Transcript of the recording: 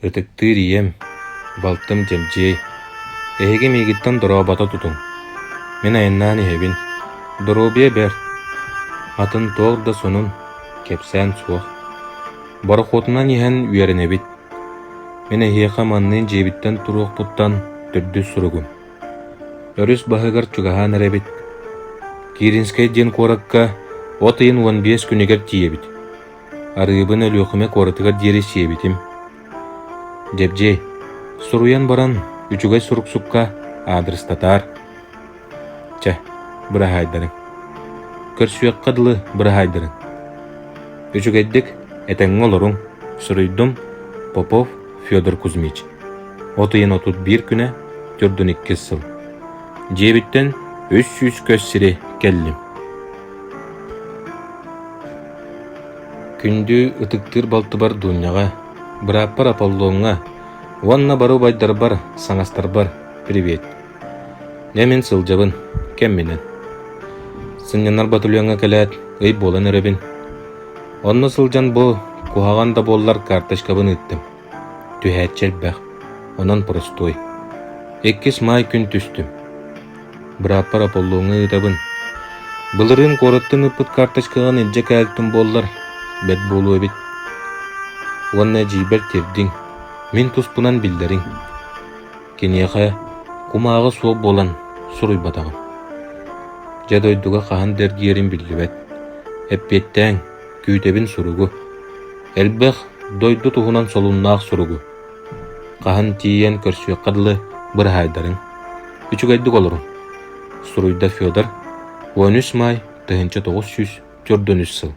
Ытыктыыр ийэм, балтым Дьэбдьиэй, эһиги миигиттэн дорообото тутуҥ. Мин айаннаан иһэбин, доруобуйа бэрт, атын туох да сонун, кэпсээн суох. Борохуотунан иһэн үөрэнэбит. Мин эһиэхэ манныын дьиэбиттэн туруохпуттан төрдүс суругум. Өрүс баһыгар чугаһаан эрэбит. Киринскэй диэн куоракка от ыйын 15 күнүгэр тиийэбит. Арыыбын Өлүөхүмэ куоратыгар диэри сиэбитим. Дьэбдьиэй, суруйан баран үчүгэй суруксукка аадырыстатаар. Чэ, быраһаайдарыҥ. Көрсүөххэ дылы быраһаайдарыҥ. Үчүгэйдик, этэҥҥэ олоруҥ, суруйдум Попов Федор Кузьмич. От ыйын 31 күнэ, төрдүн иккис сыл. Дьиэбиттэн 300 көс сири кэллим. Күндү ытыктыыр балтыбар Дуунньаҕа, бырааппар Аполлоҥҥа уонна бары убайдарбар, саҥастарбар привет. Дьэ мин сылдьабын, кэмминэн. Сынньанар батальоҥҥа кэлээт, ый буолан эрэбин. Онно сылдьан бу куһаҕан да буоллар карточкабын ыыттым. Түһээччи элбэх, онон простой. Иккис маай күн түстүм. Бырааппар Аполлоҥҥа ыытабын. Былырыын куораттан ыыппыт карточкаҕын илдьэ кээлтим буоллар, бэрт буолуо эбит. Уонна эдьиийбэр тиэрдиҥ, мин туспунан биллэриҥ. Киниэхэ кумааҕы суох буолан суруйбатаҕым. Дьэ дойдуга хаһан да эргийэрим биллибэт. Эппиэттээҥ, күүтэбин суругу. Элбэх дойду туһунан солуннаах суругу. Хаһан тиийэн көрсүөххэ дылы быраһаайдарыҥ. Үчүгэйдик олоруҥ, суруйда Федор 13 маай 1943 сыл.